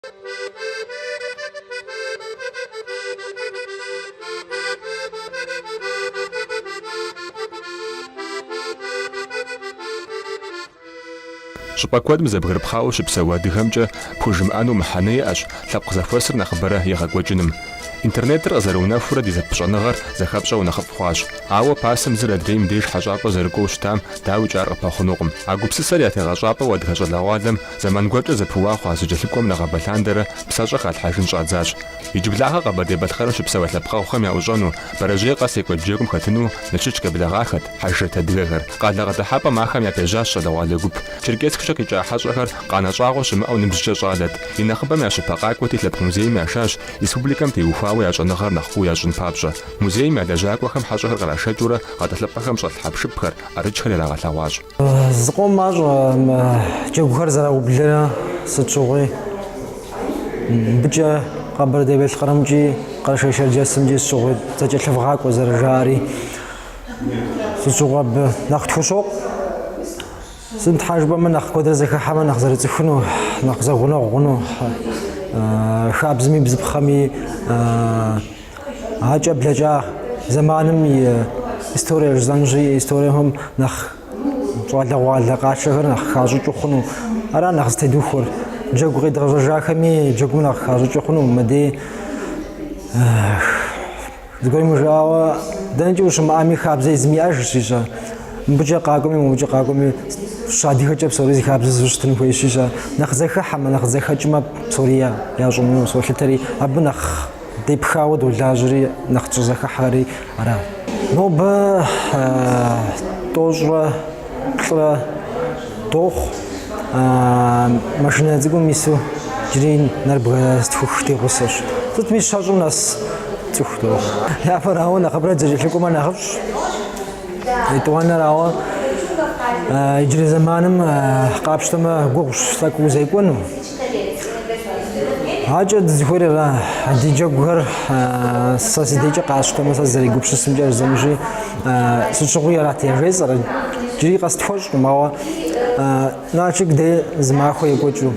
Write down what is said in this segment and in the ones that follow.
Щӏыпӏэ куэдым зэбгрыпхъауэ щыпсэу адыгэмкӏэ пхужымыӏэну мыхьэнэ иӏэщ лъэпкъ зэхуэсыр нэхъыбэрэ егъэкӏуэкӏыным. Интернетыр къызэрыунэхурэ ди зэпыщӏэныгъэр зэхэпщӏэу нэхъыфӏ хъуащ. Ауэ пасэм зыр адрейм деж хьэщӏапӏэ зэрыкӏуэу щытам, дауикӏ, ар къыпэхъунукъым. А гупсысэр я тегъэщӏапӏэу адыгэ щӏалэгъуалэм зэман гуэркӏэ зэпыуа хъуа зэкӏэлъыкӏуэм нэгъабэ лъандэрэ псэщӏэ халъхьэжын щӏадзащ. Иджыблагъэ Къэбэрдей-Балъкъэрым щыпсэу я лъэпкъэгъухэм яӏущӏэну, бэрэжьей къэс екӏуэкӏ джэгум хэтыну Налшыч къеблэгъахэт хьэжрэт адыгэхэр. Къалэ къыдыхьэпӏэм ахэм япежьащ щӏалэгъуалэ гуп. Черкессккӏэ къикӏа хьэщӏэхэр къанэ щӏагъуэ щымыӏэу ныбжькӏэ щӏалэт. И нэхъыбэм я щыпэ къакӏуэти лъэпкъ музейм яшащ, республикэм теухуауэ я щӏэныгъэр нэхъ куу ящӏын папщӏэ. Музейм я лэжьакӏуэхэм хьэщӏэхэр кърашэкӏыурэ гъэтӏылъыпӏэхэм щӏэлъ хьэпшыпхэр, ӏэрыкӏхэр ирагъэлъэгъуащ. Зыкъом мащӏэ мы джэгухэр зэраублэрэ сыт щыгъуи мыбыкӏэ Къэбэрдей-Балъкъэрымкӏи Къэрэшей-Шэрджэсымкӏи сыт щыгъуи зэкӏэлъывгъакӏуэ зэрыжаӏэри сыт щыгъуи абы нэхъ тхущокъу. Сыт щхьэ жыпӏэмэ нэхъ куэдрэ зэхыхьэмэ нэхъ зэрыцӏыхуну, нэхъ зэгъунэгъу хъуну, хабзэми бзыпхъэми акӏэ блэкӏа зэманым и историе жысӏэнщи, историехэм нэхъ щӏалэгъуалэ къашэхэр нэхъ хащӏыкӏыу хъуну. Ара нэхъ зытедухуэр. Джэгу къедгъэжьэжахэми джэгум нэхъ хащӏыкӏыу хъуну. Мыдей зыгуэрым жиӏауэ, дэнэкӏи ущымыӏэми хабзэ езым иӏэжщ, ищӏэ. Мыбыкӏэ къакӏуэми, мобыкӏэ къакӏуэми, щыадыгэкӏэ псори зы хабзэ зыу щытын хуейщ, ищӏэ. Нэхъ зэхыхьэмэ, нэхъ зэхэкӏмэ псори ящӏыну солъытэри, абы нэхъ депхауэ долажьэри, нэхъ тщӏызэхыхьэри ара. Нобэ тӏощӏрэ плӏырэ дохъу. Машинэ цӏыкӏум ису иджыри нэрыбгэ зытхух ди гъусэщ. Сытми щэщӏым нэс цӏыху дохъу. Япэрауэ, нэхъыбэрэ дызэкӏэлъыкӏуэмэ нэхъыфӏщ. Етӏуанэрауэ, иджырей зэманым къапщтэмэ гугъущ тӏэкӏу узекӏуэну. Акӏэ дызыхуейр ара, ди джэгухэр сэ си дежкӏэ къасщтэмэ, сэ сызэрегупсысымкӏэ жысӏэнщи, сыт щыгъуи арат яжесӏэр, иджыри къэс тхуэщӏкъым, ауэ Налшык дей зы махуэ екӏуэкӏыу,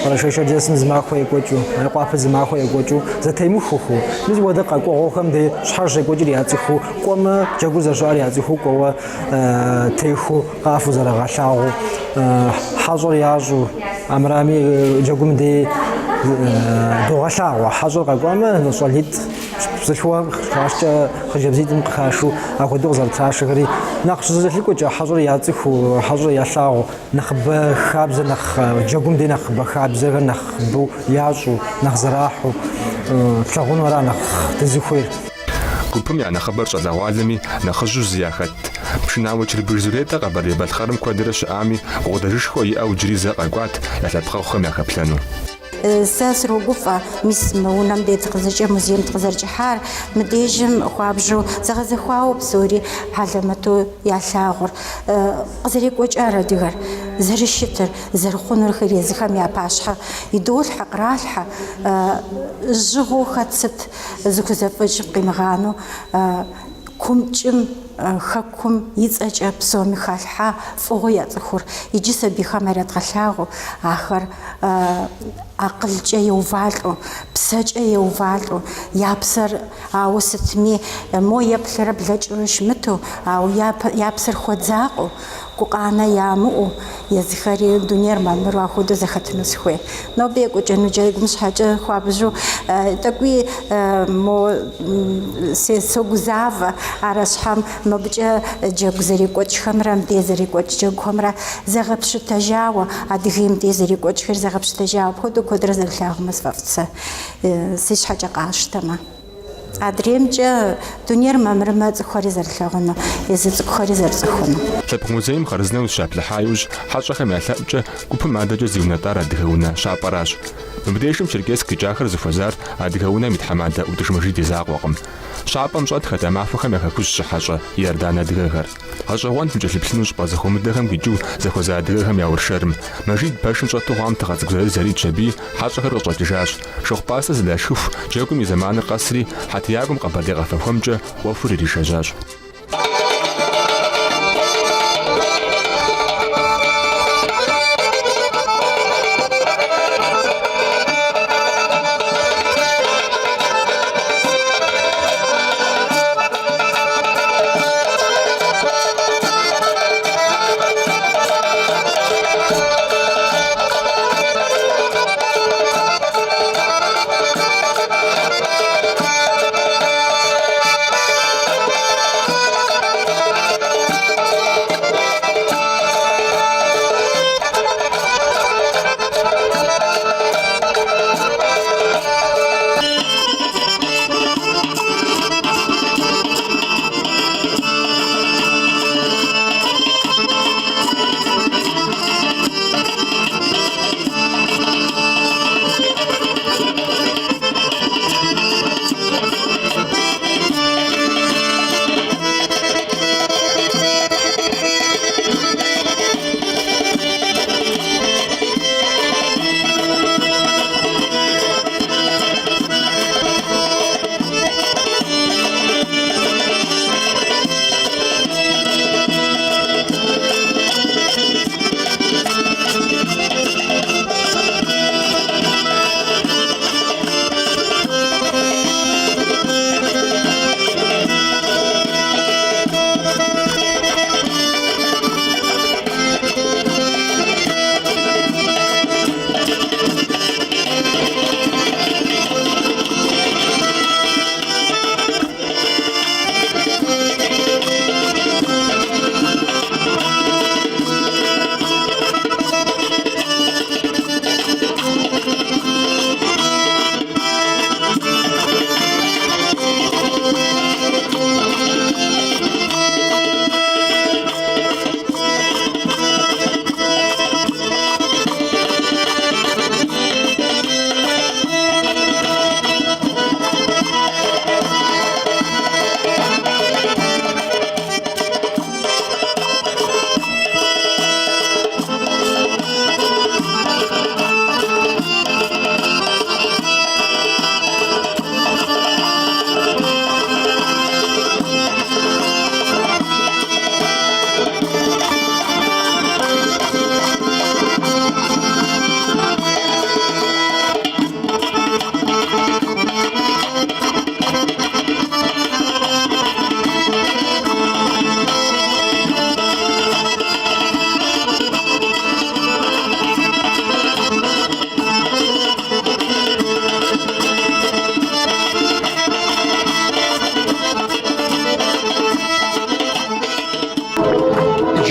Къэрэшей-Шэрджэсым зы махуэ екӏуэкӏыу, Мейкъуапэ зы махуэ екӏуэкӏыу, зэтемыхуэхэу, мис хуэдэ къэкӏуэгъуэхэм дей щхьэж щекӏуэкӏыр яцӏыхуу, кӏуэмэ, джэгур зэрыщыӏэр яцӏыхуу кӏуэуэ техуу, къафэу зэрагъэлъагъуу, хьэщӏэр ящӏу, амырами джэгум дей догъэлъагъуэ. Хьэщӏэр къэкӏуамэ, щӏалитӏ бзылъхугъэ къыхашкӏэ хъыджэбзитӏым къыхашу апхуэдэу къызэрытрашэхэри нэхъ щызэкӏэлъыкӏуэкӏэ хьэщӏэр яцӏыхуу, хьэщӏэр ялъагъу, нэхъыбэ хабзэ нэхъ джэгум дей нэхъыбэ хабзэхэр нэхъыбэу ящӏу, нэхъ зэрахьэу тлъагъуну ара нэхъ дызыхуейр. Гупым я нэхъыбэр щӏалэгъуалэми, нэхъыжьу зы яхэтт. Пшынауэ Чырбыж Зуретэ Къэбэрдей-Балъкъэрым куэдрэ щыӏами, гукъыдэжышхуэ иӏэу иджыри зэ къэкӏуат я лъэпкъэгъухэм яхэплъэну. Сэ срогуфӏэ, мис мы унэм дей дыкъызэрыкӏэ музейм дыкъызэрыкӏыхьар, мыдежым хуабжьу зэгъэзэхуауэ псори хьэлэмэту ялъагъур. Къызэрекӏуэкӏар адыгэр, зэрыщытыр, зэрыхъунурхэр езыхэм я пащхьэ идолъхьэ, къралъхьэ, жьыгъэу хэт сыт зыхузэфӏэкӏым къимыгъанэу кумкӏым хэкум и цӏэкӏэ псоми халъхьа фӏыгъуэу яцӏыхур. Иджы сабийхэм ярядгъэлъагъуу, ахэр акъылкӏэ еувалӏэу, псэкӏэ еувалӏэу, я псэр ауэ сытми мо еплърэ блэкӏыу щымыту, ауэ я псэр хуэдзакъыу, гукъанэ ямыӏэу, езыхэри дунейр мамыру ахуэдэу зэхэтыну сыхуей. Нобэ екӏуэкӏыну джэгум щхьэкӏэ хуабжьу тӏэкӏуи мо согузавэ, ара щхьэм мобыкӏэ джэгу зэрекӏуэкӏхэмрэ мыдей зэрекӏуэкӏ джэгухэмрэ зэгъэпщытэжауэ, Адыгейм дей зэрекӏуэкӏхэр зэгъэпщытэжауэ, апхуэдэу куэдрэ зэрылъагъумэ сфӏэфӏт сэ си щхьэкӏэ къасщтэмэ. Адреймкӏэ дунейр мамырмэ цӏыхухэри зэрылъагъуну, езы цӏыкӏухэри зэрыцӏыхуну. Лъэпкъ музейм хъарзынэу зыщаплъыхьа иужь, хьэщӏэхэм я лъэӏукӏэ гупым адэкӏэ зиунэтӏар Адыгэ унэ щапӏэращ. Мыбдежым Черкесск къикӏахэр зыхуэзар Адыгэ унэм и тхьэмадэ ӏутӏыж Мэжид и закъуэкъым. Щапӏэм щӏэтхэт а махуэхэм я хэкужь щыхьэщӏэ иордан адыгэхэр. Гъэщӏэгъуэнт укӏэлъыплъыну щӏыпӏэ зэхуэмыдэхэм къикӏыу зэхуэза адыгэхэм я уэршэрым. Мэжид пэшым щӏэту хъуам тыгъэ цӏыкӏу зырыз яритщ аби, хьэщӏэхэр къыщӏэкӏыжащ. Шыгъу-пӏастэ зэдашхыху, джэгум и зэманыр къэсри, хьэтиякӏуэм къэбэрдей къафэ хуэмкӏэ ӏуэхур иришэжьащ.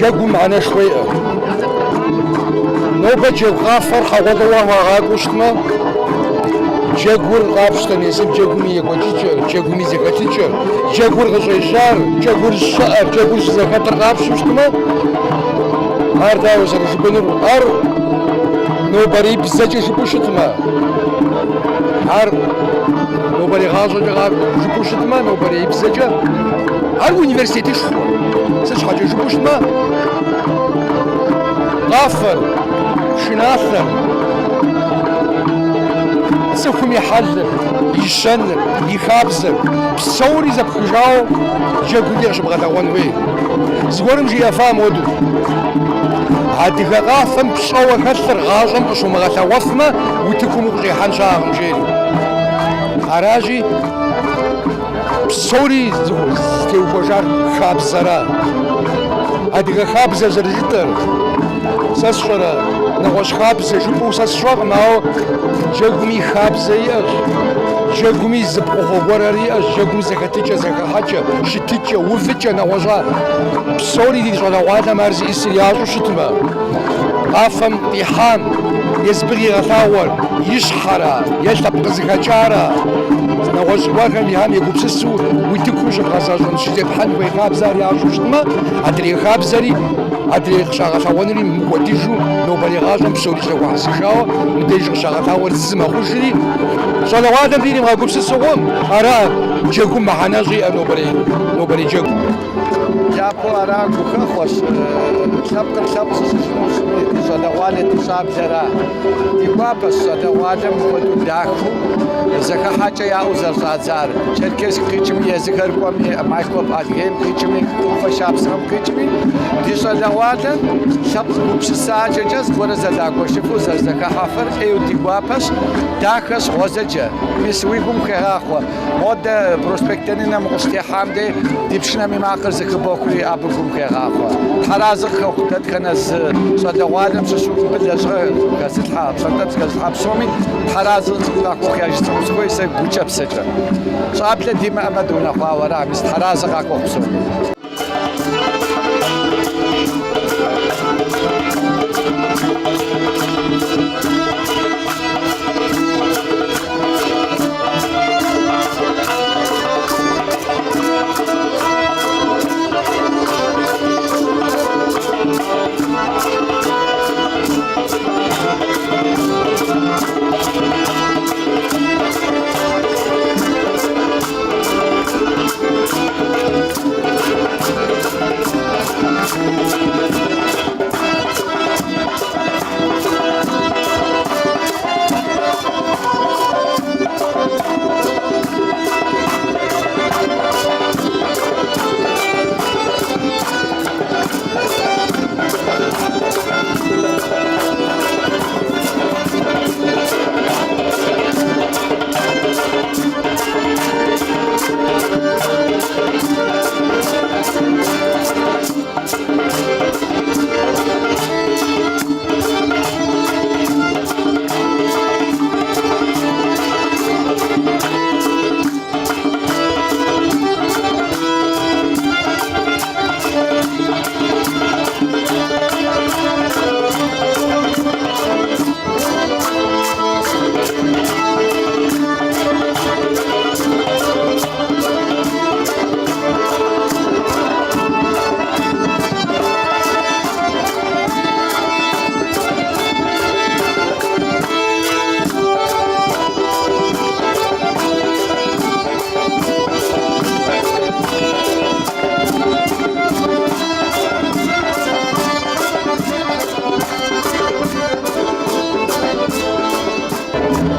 Джэгум мыхьэнэшхуэ иӏэ. Нобэ джэгу къафэр хьэгъуэлӏыгъуэ хуагъакӏуэу щытмэ, джэгур къапщтэм езым джэгум и екӏуэкӏыкӏэр, джэгум и зэхэтыкӏэр, джэгур къыщӏежьар, джэгур щыӏэр, джэгур щызэхэтыр къапщтэу щытмэ, ар дауэ зэрыжыпӏэнур? Ар нобэрей бзэкӏэ жыпӏэу щытмэ, ар нобэрей гъащӏэкӏэ жыпӏэу щытмэ, нобэрей бзэкӏэ, ар университетышхуэ. Сыт щхьэкӏэ жыпӏэу щытмэ, къафэр, пшыналъэр, цӏыхум и хьэлыр, и щэныр, и хабзэр, псори зэпхыжауэ джэгум дей къыщыбгъэлъэгъуэн хуей. Зыгуэрым жиӏэфа моду. Адыгэ къафэм пщӏэуэ хэлъыр гъащӏэм къыщумыгъэлъэгъуэфмэ, утыкум укъыщӏихьэн щыӏэкъым, жери. Аращи, псори зытеухуэжар хабзэра. Адыгэ хабзэ зэрыжытӏэр, сэ сщӏэрэ, нэгъуэщӏ хабзэ жыпӏэу сэ сщӏэкъым, ауэ джэгуми хабзэ иӏэщ, джэгуми зы пкъыгъуэ гуэрхэр иӏэщ, джэгум зэхэтыкӏэ, зэхыхьэкӏэ, щытыкӏэ, увыкӏэ, нэгъуэщӏа. Псори ди щӏалэгъуалэм ар зиӏысыр ящӏэу щытмэ, къафэм къихьам езы къигъэлъагъуэр и щхьэра е лъэпкъ къызыхэкӏара, нэгъуэщӏ гуэрхэм иӏэм егупсысу утыкум щыбгъэзэщӏэн, щызепхьэн хуей хабзэр ящӏэу щытмэ, адрей хабзэри, адрей къыщагъэлъэгъуэнури мыкӏуэдыжу, нобэрей гъащӏэм псори щызэхуэхьэсыжауэ, мыбдеж къыщагъэлъагъуэр зы мэхъужри, щӏалэгъуалэм иримыгъэгупсысу хъум, ара джэгум мыхьэнэ щӏиӏэр нобэрей джэгум. Япэу ара гухэхъуэщ, лъэпкъыр лъэпкъ зыщӏыжыну щытми, ди щӏалэгъуалэ ди щӏэблэра. Ди гуапэщ щӏалэгъуалэм мыпхуэдэу дахэу зэхыхьэкӏэ яӏэу зэрыщӏадзар. Черкесск къикӏми, езыхэр кӏуэми, Майкоп Адыгейм къикӏми, хы ӏуфэ Шапсыгъым къикӏми, ди щӏалэгъуалэр лъэпкъ гупсысакӏэкӏэ зыгуэрэ зэдагуэшыфу зэрызэхыхьэфыр ӏейуэ ди гуапэщ, дахэщ, гъуэзэджэ. Мис уи гум хегъахъуэ. Модэ проспект Лениным укъыщытехьам дей ди пшынэм и макъыр зэхыбохри абы гум хегъахъуэ. Тхьэразэ къыхэхъу дэтхэнэ зы щӏалэгъуалэм щыщу мыбы лэжьыгъэ хэзылъхьэ, пщӏэнтӏэпс хэзылъхьэ псоми тхьэразэ къахуэхъу яжесӏэну сыхуей сэ гукӏэ псэкӏэ. Щӏэблэ димыӏэмэ дыунэхъуауэ ара, мис тхьэразэ къахуэхъу псоми.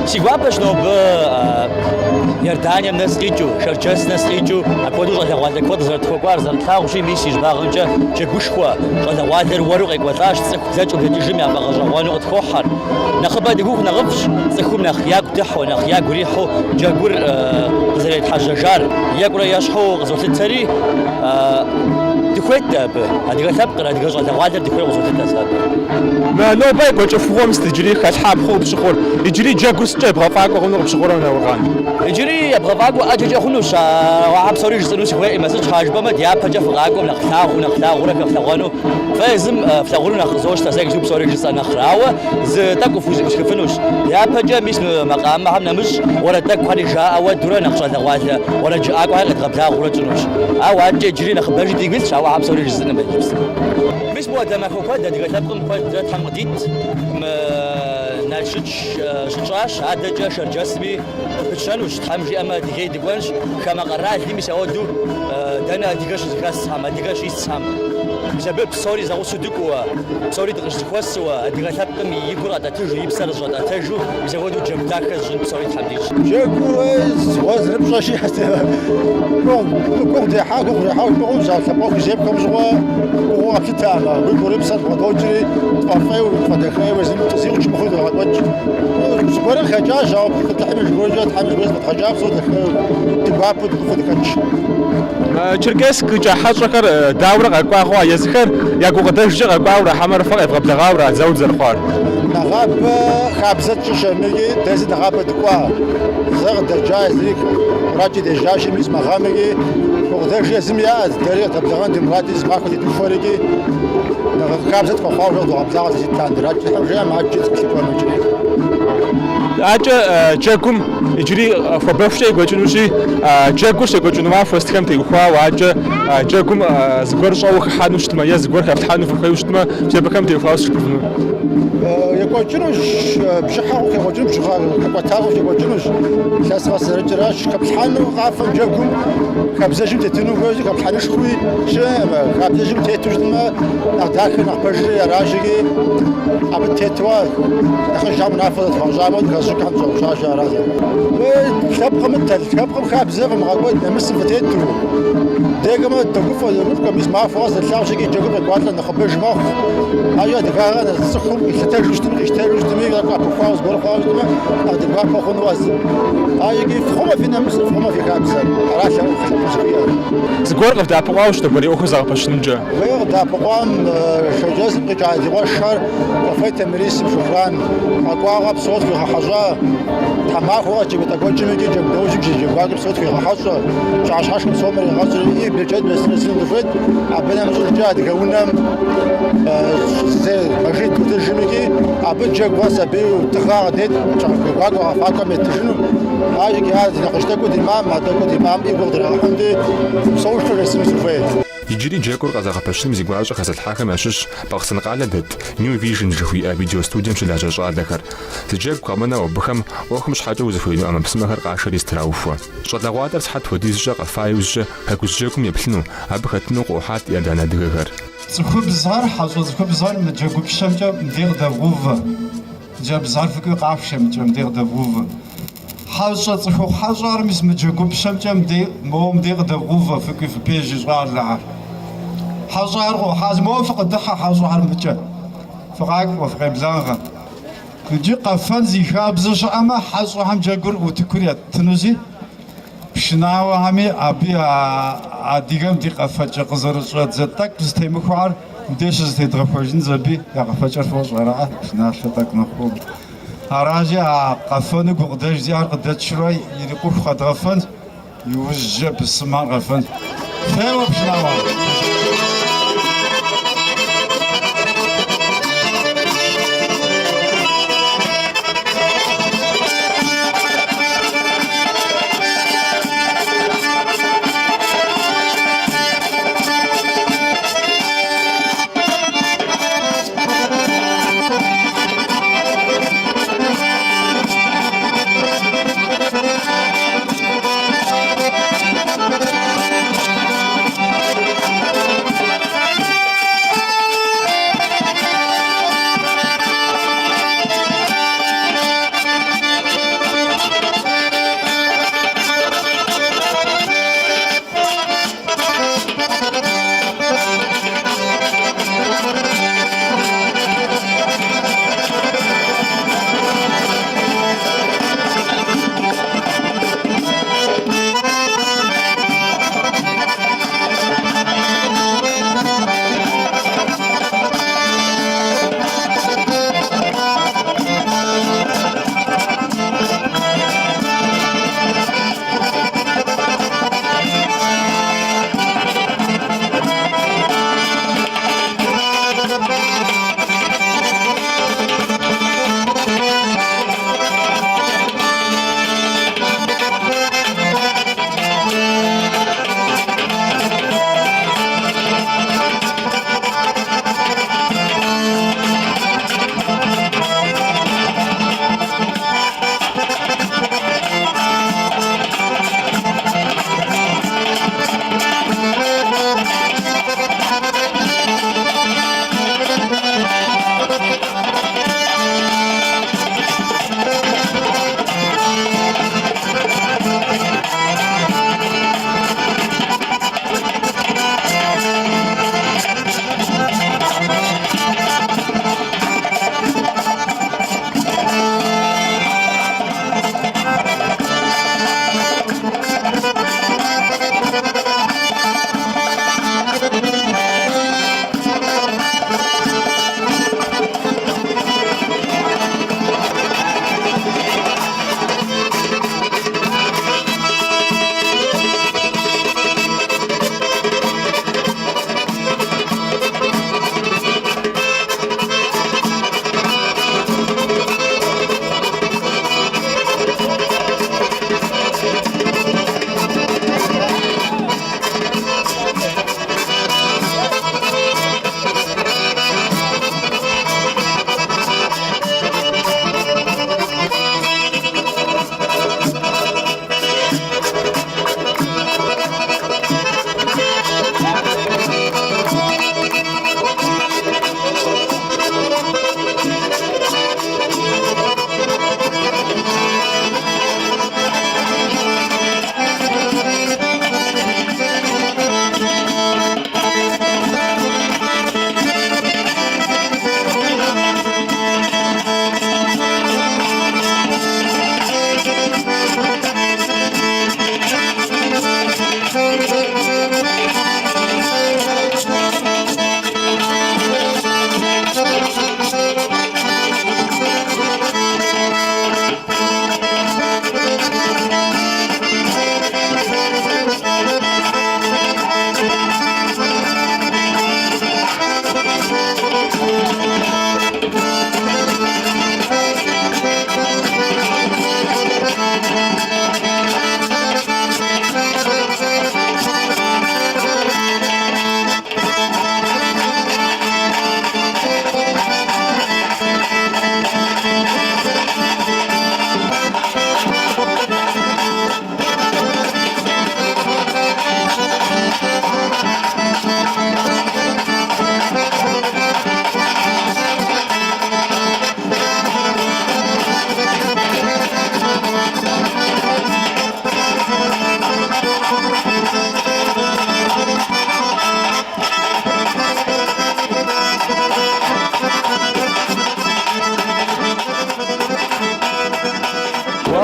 Си гуапэщ нобэ Иорданием нэс къикӏыу, Шэрджэс нэс къикӏыу, апхуэдэу щӏалэгъуалэ куэд къызэрытхуэкӏуар зэрытлъагъущи, мис и щӏыбагъымкӏэ джэгушхуэ, щӏалэгъуалэр уэру къекӏуэлӏащ, цӏыху блэкӏыу блэкӏыжым яфӏэгъэщӏэгъуэну къытхохьэр. Нэхъыбэ дыхуху нэхъыфӏщ, цӏыхум нэхъ ягу дыхьэу, нэхъ ягу ирихьу джэгур къызэретхьэжьэжар екӏурэ ещхьу къызолъытэри, дыхуейт дэ абы. Адыгэ лъэпкъыр, адыгэ щӏалэгъуалэр дыхуейуэ къызолъытэ сэ абы. Мы нобэ екӏуэкӏ ӏуэхугъуэм сыт иджыри хэлъхьапхъэу къыпщыхъур? Иджыри джэгур сыткӏэ ебгъэфӏакӏуэ хъуну къыпщыхъурэ, Науркъан? Иджыри. Иджыри ебгъэфӏакӏуэ ӏэджэкӏэ хъунущ, ауэ ахэр псори жысӏэну сыхуейкъым. Сыт щхьа жыпӏэмэ, дяпэкӏэ фыкъакӏуэм нэхъ флъагъуу, нэхъ флъагъурэ хэфлъэгъуэну. Фэ езым флъагъуну нэхъ къызощтэ, сэ иджыпсту псори жысӏэ нэхърэ. Ауэ зы тӏэкӏу къыфхузэӏусхыфынущ. Дяпэкӏэ мис мы макъамэхэм нэмыщӏ уэрэд тӏэкӏухэри жаӏэ уэдурэ нэхъ щӏалэгъуалэ уэрэджыӏакӏуэхэр къедгъэблагъэурэ тщӏынущ. Ауэ адэкӏэ иджыри нэхъыбэжи дигу илъщ, ауэ ахэр псори жысӏэнукъым иджыпсту. Мис мыуэдэ махуэ куэд адыгэ лъэпкъым куэдрэ Тхьэм къыдит. Мы Налшыч щытщӏащ, адэкӏэ Шэрджэсми къыпытщэнущ, Тхьэм жиӏэмэ, Адыгей дыкӏуэнщ, хамэ къэралми мис ауэдэу дэнэ адыгэ щызэхэсхэм, адыгэ щисхэм. Мис абы псори зэгъусэу дыкӏуэуэ, псори дыкъыщызэхуэсуэ, адыгэ лъэпкъым и гур къэтӏэтыжу, и псэр зыщӏэтӏэтэжу, мис апхуэдэу джэгу дахэ зыщӏын псори Тхьэм дищӏ. Джэгур зэрыпщӏэщи, гугъу дехьа, гугъу дехьауэ жыпӏэ хъунущ, а лъэпкъ ӏуэху зепхуэм щыгъуэ гугъуу къэплъытэ, уи гур уи псэр бгъэдокӏри, тфӏэфӏейуэ, тфӏэдахэйуэ езым зигъукӏ мыхъуу догъэкӏуэкӏ. Зыгуэрым хэкӏащ, ауэ Алыхьым и жыгуэркӏэ, Тхьэм и жыгуэркӏэ зэфӏэдгъэкӏа псори дахэу, ди гуапэу дыгуфӏэу дыхэтщ. Черкесск къикӏа хьэщӏэхэр дауэрэ къэкӏуа хъуа? Езыхэр я гукъыдэжкӏэ къэкӏуауэрэ, хьэмэрэ фэ къевгъэблэгъауэра дауэт зэрыхъуар? Нэгъабэ хабзэ тщӏыщэмикӏи, дэ зы нэгъабэ дыкӏуа. Зэ къыдэджа езыри мурадкӏэ дежьащи, мис мы гъэмикӏи гукъыдэж езым яӏэт, дэри къыдэблэгъэн ди мурадри зы махуэ тедухуэрикӏи, хабзэ тхуэхъуауэ жэ къыдогъэблагъэ зы лъандэрэ. Тхьэм жиӏэм адэкӏи дыкъылъыкӏуэну иджыри. Адэкӏэ джэгум иджыри хуабэхукӏэ екӏуэкӏынущи, джэгур щекӏуэкӏыну махуэ сытхэм теухуауэ, адэкӏэ джэгум зыгуэр щӏэуэ хыхьэну щытмэ е зыгуэр хэфлъхьэну фыхуейуэ щытмэ, мис абыхэм теухуауэ сыт жыпӏэфыну? Екӏуэкӏынущ, бжьыхьэ хъуху екӏуэкӏынущ, бжьыхьэ хэкӏуэта хъуху екӏуэкӏынущ. Илъэс къэс зэрыкӏыращ, хэплъхьэну къафэм джэгум хабзэжьым тетыну хуейщи, хэплъхьэнышхуи щыӏэкъым. Хабзэжьым тету щытмэ, нэхъ дахэ, нэхъ пэжри аращ икӏи абы тетуэ нэхъыжьхэм унафэ зэтхуащӏамэ, дыхэзыщӏыкӏхэм тщӏэупщӏащи аращ. Лъэпкъым лъэпкъым хабзэ фымыгъэкӏуэд, нэмысым фытету. Дегэмэ, догуфӏэ, догуфӏэ, мис махуэ къэс зэрылъагъущ икӏи джэгум къекӏуалӏэ нэхъыбэж мэхъу. Ауэ адыгагъэ цӏыхум къилъытэжу щытми, къищтэжу щытми, къапыхуауэ зыгуэр хъуауэ щытмэ, нэхъ ди гуапэ хъуну а зым. Ауэ икӏи фхъумэ фи нэмысыр, фхъумэ фи хабзэр. Ара лъэпкъым жыхуиӏэр. Зыгуэр къывдэӏэпыкъуауэ щыт нобэрей ӏуэхур зэгъэпэщынымкӏэ? Уей къыдэӏэпыкъуам Шэрджэсым къикӏа ди къуэшхэр кафе Тамерисым Шухран къэкӏуауэ псо тхуигъэхьэщӏа. Тхьэмахуэ къэс джэгу етӏэкӏуэкӏым икӏи джэгу нэужьым щыджэгуакӏэ псо тхуигъэхьэщӏэ. Пщыхьэщхьэшхым псом иригъэщӏри, и берычэт бесын дыхуейт. Абы нэмыщӏыжкӏэ Адыгэ унэм зей Мэжид ӏутӏыжым икӏи абы джэгу къэс абы тыгъэ къыдет, джэгуакӏуэ къэфакӏуэм еттыжыну. Ар икӏи ар нэхъыжь тӏэкӏу димыӏам, а тӏэкӏу димыӏам игу къыдрагъэхьунти, псэушхуэ жесӏэну сыхуейт. Иджыри джэгур къызэгъэпэщыным зи гуащӏэ хэзылъхьахэм ящыщщ Бахъсэн къалэ дэт New Vision жыхуиӏэ видеостудием щылажьэ щӏалэхэр. Зы джэгу къэмынэу абыхэм ӏуэхум щхьэкӏэ узыхуеину ӏэмэпсымэхэр къашэри зэтраухуэ. Щӏалэгъуалэр сыхьэт хуэдизкӏэ къэфа иужькӏэ Хэкужь джэгум еплъыну, абы хэтыну къыӏухьат иордан адыгэхэр. Цӏыхубзхэр, хьэщӏэ цӏыхубзхэр мы джэгупщэмкӏэ мыдей къыдэвгъэувэ. Хъыджэбзхэр фыкӏуи къафшэ мыкӏэ мыдей къыдэвгъэувэ. Хьэщӏэ, цӏыхухъу хьэщӏэр мис мы джэгупщэмкӏэ мыдей, моуэ мыдей къыдэвгъэувэ, фыкӏуи фыпежьи щӏалэхэр. Хьэщӏэхэр къохьащ, моуэ фыкъыдыхьэ хьэщӏэхэр мыкӏэ. Фыкъакӏуэ, фыкъеблагъэ. Иджы къэфэн зи хабзэ щыӏэмэ, хьэщӏэхэм джэгур утыкур еттынущи, пшынауэхэми абы а адыгэм ди къэфэкӏэ къызэрыщӏэдзэ тӏэкӏу зытемыхуар мыдей щызэтедгъэхуэжынщ аби, я къэфэкӏэр фощӏ, араӏэ, пшыналъэ тӏэкӏу нэхъ. Аращи, а къэфэну гукъыдэж зиӏэр къыдэтшурэ ирикъуху къэдгъэфэнщ, иужькӏэ бысымхэр къэфэнщ. Феуэ, пшынауэ!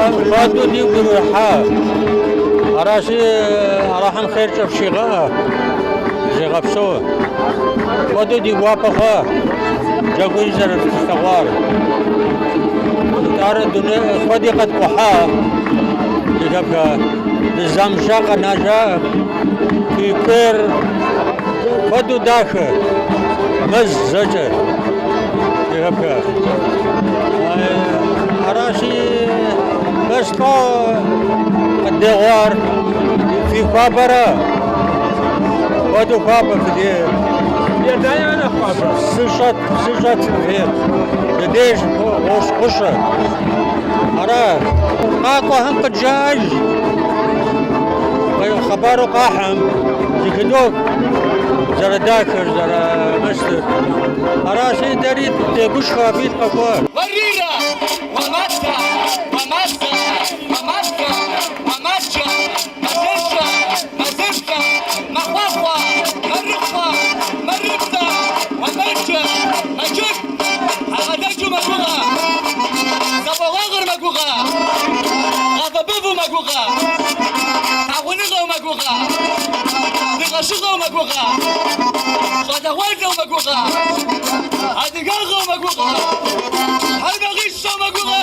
Куэду дигу ирихьа. Аращи, Алыхьым хъеркӏэ фщигъэӏэ, зигъэпсэу. Куэду ди гуапэ хъуа джэгури зэрытлъэгъуар. Итӏанэ дуней куэди къэткӏухьа, ди лъэпкъ дызамыща къэнэжа, фи куейр куэду дахэ, мэз зэкӏэ, ди лъэпкъ. Аращи, бэслӏо къыддегъуар фи хуабэрэ, куэду хуабэ фи дей. Иорданием нэхъ хуабэ? Псы щӏэт, псы щӏэт ди деж гъущӏ гъущэ. Ара, къакӏуэхэм къыджаӏэж, хъыбару къахьым, зэхыдох зэрыдахэр, зэрымыстыр. Аращи, дэри тегушхуэ абы дыкъэкӏуа. Уэрирэ, уэматэ, уэмазэ, уэмаскэ, уэмаджэ, мазэшэ, мазэшэ, мэхъуахъуэ, мэрыхъуэ, мэрыбзэ, уэмэджэ, мэджэгу, хьэгъэлэджу мэгугъэ, зэфӏэгъуагъыр мэгугъэ, гъавэ бэву мэгугъэ, лъагъуныгъэу мэгугъэ, дыгъэщыгъэу мэгугъэ, щӏалэгъуалэу мэгугъэ, адыгагъэу мэгугъэ, хьэрмагъищэу мэгугъэ.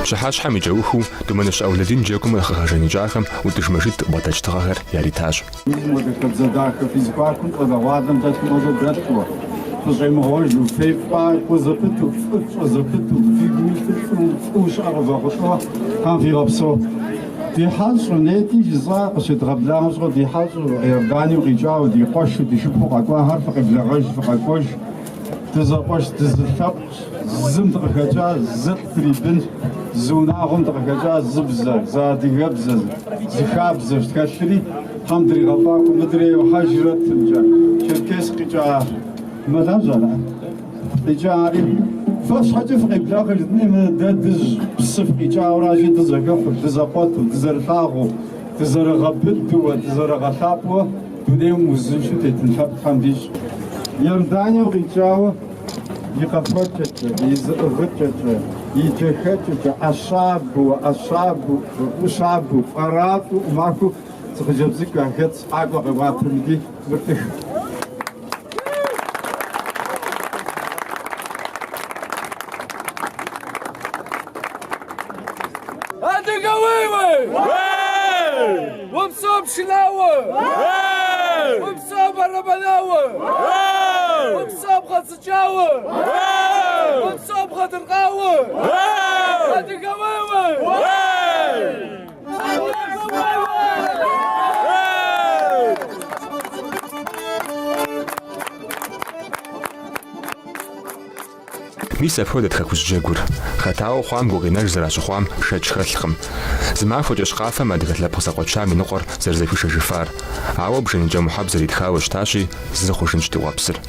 Пщыхьэщхьэм и кӏэухыу Думэныщ Ӏэулэдин джэгум къыхэжаныкӏахэм ӏутӏыж Мэжид къыбгъэдэкӏ тыгъэхэр яритащ. Мис мыуэдэ хабзэ дахэ фи зэхуакум щӏалэгъуалэм дэлъым хуэдэ дэлъуэ, фыщӏемыгъуэжу, фефӏакӏуэ зэпыту, фӏы фщӏэ зэпыту, фи гум илъыр фӏыу, фӏыуэ щыӏэр къывэхъулӏэу Тхьэм фигъэпсэу. Ди хьэщӏэу, нетӏи жысӏа къыщедгъэблагъэм щыгъуэ ди хьэщӏэу, Иорданием къикӏауэ, ди къуэшу, ди шыпхъуу къэкӏуахэр фыкъеблэгъэж, фыкъэкӏуэж. Дызэкъуэш, дызылъэпкъщ, зым дыкъыхэкӏа, зылӏ дрибынщ, зы унагъуэм дыкъыхэкӏа, зы бзэ, зы адыгэбзэ, зы хабзэщ тхэлъри, Тхьэм дригъэфӏакӏуэ мыдрей хьэжрэтымкӏэ, Черкесск къикӏа мэлажьэ къикӏари. Фэ щхьэкӏэ фыкъеблагъэ жытӏэней, мы дэ дыжь псы фыкъикӏауэращи, дызэхэхъуу, дызэкъуэту, дызэрылъагъуу, дызэрыгъэбыдууэ, дызэрыгъэлъапӏэуэ Дунейм узыншэу тетын лъэпкъ Тхьэм дищӏ. Иорданием къикӏауэ и къэфэкӏэкӏэ, и зыӏыгъыкӏэкӏэ, и джэхэкӏэкӏэ, ӏэщабэу, ӏэщабэу, ӏущабэу, фӏэрафӏэу, ӏумахуэу зы хъыджэбз цӏыкӏу яхэтщ, къакӏуэ къэкӏуатэм ди мыр ӏых. Адыгэ уей-уей! Упсэу пшынауэ! Упсэу бэрэбэнауэ! Упсэу пхъэцӏычауэ! Упсэу пхъэдыркъауэ! Адыгэ уей-уей! Адыгэ уей-уей! Мис апхуэдэт Хэкужь джэгур. Хэтауэ хъуам гукъинэж зэращыхъуам шэч хэлъкъым. Зы махуэкӏэщ къафэм адыгэ лъэпкъ зэкъуэчам и ныкъуэр зэрызэхуишэжыфар. Ауэ Бжэныкӏэ Мухьэб зэритхауэ щытащи, зы хъужынщ ди къуэпсыр.